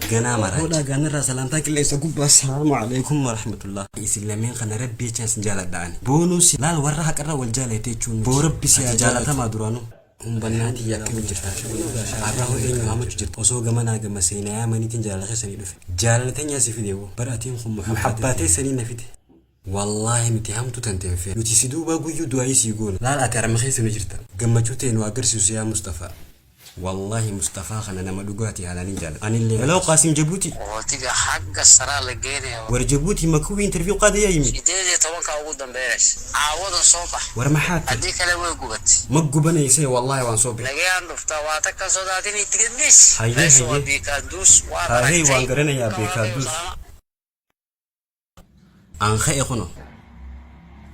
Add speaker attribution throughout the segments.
Speaker 1: Ganaa maraacha. Hoodhaa gaanarraa salaamtaa qilleensa gubbaa assalaamu alaikum warahmatullah. Isin lameen kana rabbi jechaan isin jaaladha ani. Boonuu si laal warra haqarra wal jaalate jechuun boo rabbi si haa jaalatamaa duraanuu. Humbannaa tiyya akkami jirta? Arra hoo eenyu haamachu jirta? Osoo gamanaa gama seenaa yaamaniitiin jaalala keessanii dhufe. Jaalala teenyaa si fide woo. Bar atiin kun muhabbaa teessanii na fide. Wallaahi nuti hamtuu tante hin feenu. Nuti si duubaa guyyuu du'aa'ii sii goona. Laal ati harma keessa nu jirta. Gammachuu tee nu agarsiisu yaa Musxafaa. Wallaahi Musxafaa kana nama dhugaati haalaanin jaaladha. Anillee. Hello Qaasim Jabuuti.
Speaker 2: Qaxootiga xagga saraa la geenaya.
Speaker 1: War Jabuuti ma kuwii interview qaadaya yimid?
Speaker 2: 18-ka ugu dambeynaysa. Caawadan soo bax.
Speaker 1: War maxaa tiri?
Speaker 2: Haddii kale way gubatay.
Speaker 1: Ma gubanaysee wallaahi waan soo bixi.
Speaker 2: Nagayaan dhuftaa waa ta kan sodaatin itti gadhiis.
Speaker 1: Hayyee
Speaker 2: Meeshu waa
Speaker 1: hayyee.
Speaker 2: Beekaaduus waad
Speaker 1: Haahey
Speaker 2: aragtay.
Speaker 1: waan garanayaa
Speaker 2: Ka walaalkay
Speaker 1: Beekaaduus.
Speaker 2: salaama.
Speaker 1: An ka'e kuno.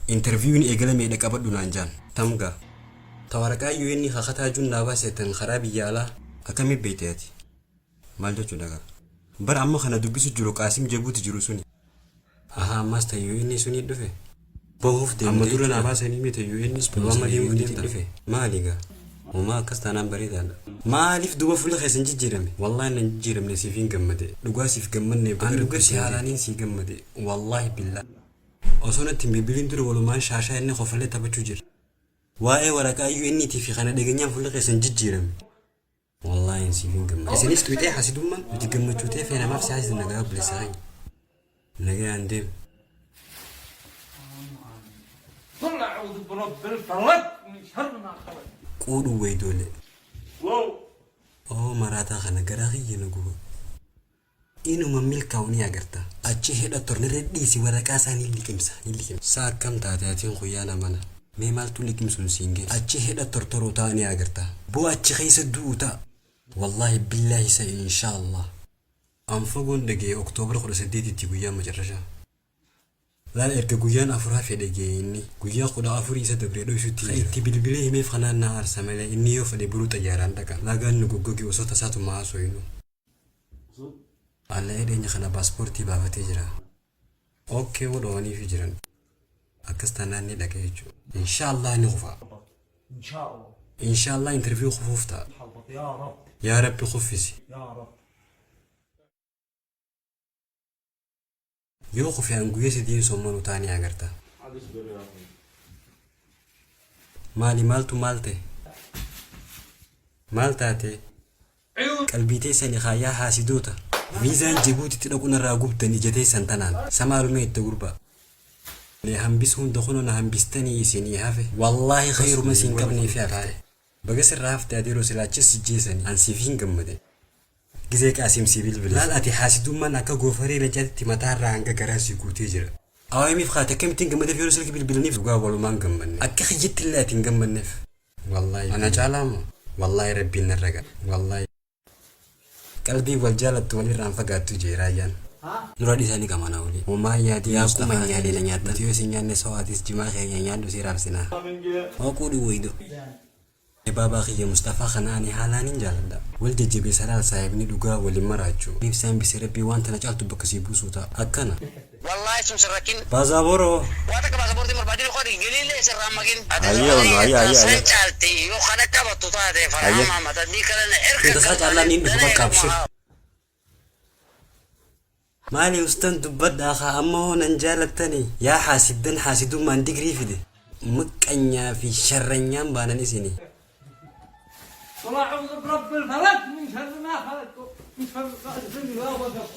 Speaker 1: Interviewin eegalamee dhaqabadhu naan jaan. Tamga. Ta waraqaa UN kakataa jun naa baase tan karaa biyya alaa. Akkami beekte ati? Maal jechuudha gaa? Bar amma kana dubbisu jiru Qaasim Jabuuti jiru suni. Ahaa ammas ta UN suni dhufe. Bahuuf deemte. Amma dura naa baasanii miti UN amma deemuuf deemta dhufe. Maali gaa? Homaa akkas taanaan bareedaadha. Maaliif duuba fuula keessan jijjiirame? Wallaahi nan jijjiiramne siif hin gammade. Dhugaa siif gammanne baga An dhuga si haalaaniin sii gammade. Wallaahi billaa. Osoo natti hin bilbiliin dura walumaan shaashaa inni kofallee taphachuu jira. Waa'ee waraqaa UN fi kana dhageenyaan fuulli keessan jijjiirame. Wallaahi siif hin gammade. Isinis tuqxee hasidummaan nuti gammachuu ta'e fee namaaf si haasisan nagaa obboleessa keenya. Nagaan deem.
Speaker 3: قل أعوذ برب الفلق من شر ما خلق.
Speaker 1: Quudhuu wayidoolee.
Speaker 3: Wow.
Speaker 1: Oo maraataa kana garaa kiyya na guba. Inuma milkaa'u ni agarta. Achi hidha tornirra dhiisi waraqaa isaa ni liqimsa ni liqimsa. Sa akkam taate atiin kuyyaa namana. Mee maaltu liqimsuun siin ga'e. Achi hidha tortoruu ta'a ni agarta. Boo achi keessa du'u ta'a. Wallaahi billaahi sa inshaallah. An fagoon dhaga'e October 18tti guyyaan macarrashaa. Laal erga guyyaan 4 hafe dhaga'e inni. Guyyaa 14 isa dabree dhoysutti hin jira. Ka itti bilbilee himeef kanaan na aarsa malee inni yoo fedhe boruu xayyaaraan dhaqa. Laagaan nu goggoge osoo tasaatuma haasoynu. Ala'ee dhiyeenya kana paaspoortii baafatee jira. Ok woo dhowaniifi jiran. Akkas taanaan ni dhaqa jechuudha. Inshaallah ni kufa. Inshaallah interview kufuuf ta'a. Yaa Rabbi kuffisi. Yoo kufe an guyya sadiin sommanu taa ni agarta. Maali maaltu maal ta'e? Maal taate? Qalbii teessani kaa yaa haasidoota. Viizaan Jibuutitti dhaqu narraa gubdan ija teessan tanaan. Sa maaluma jette gurbaa? Ne hambisu hunda kuno na hambistanii isinii hafe. Wallaahi khayruma siin qabneefi hafte. Baga sirraa hafte adeeroo silaa achis si jeesanii. An siifin gammade. Gizee Qaasim sii bilbile. Laal ati haasidummaan akka goofaree leencaatitti mataarraa hanga garaa sii guutee jira. OMF kaate akkamittiin gammadeef yeroo silki bilbilaniif dhugaa walumaan gammanne. Akka kiyyatti illee ati hin gammanneef. Wallaahi ana caalaa moo? Wallaahi rabbiin narra ga'a. Wallaahi. Qalbiin wal jaalattu walirraan fagaattu jee raayyaan. Nurra dhiisaa ni qamanaa wly. Homaa hin yaadiin Yaa kuma hin nyaanne na nyaattan. Nuti yoo isin nyaanne soo atis jimaa keenya nyaadhu si raabsinaa. Hooquu dhiwweeydo. Baabaa kiyya Musxafaa kana ani haalaanin jaaladha. Wal jajjabeessa laal saahibni dhugaa wal hin maraachu. If si hambise rabbiin waan tana caaltu bakka sii buusuu ta'a. Akkana.
Speaker 2: Wallahi sun sin rakkin.
Speaker 1: Baazaboroo.
Speaker 2: Waa takka baasaboortii barbaadin qori giliillee sirraa hin maqin. Ati
Speaker 1: Hayyee
Speaker 2: osoo
Speaker 1: onno hayyee hayyee
Speaker 2: san
Speaker 1: hayyee.
Speaker 2: caalti yoo kana qabattu taate
Speaker 1: Hayyee.
Speaker 2: farhaan Mahammad haddii kalena
Speaker 1: Kun
Speaker 2: erga
Speaker 1: tasaa caallaan niin dhufu bakka abshir. Maali ustan dubbadhaa kaa amma hoo nan jaalattani yaa haasiddan haasidummaan digrii fide miqqanyaa fi sharranyaan baanan isini.
Speaker 3: قل أعوذ برب الفلق من شر ما خلق من شر غاسق إذا وقب.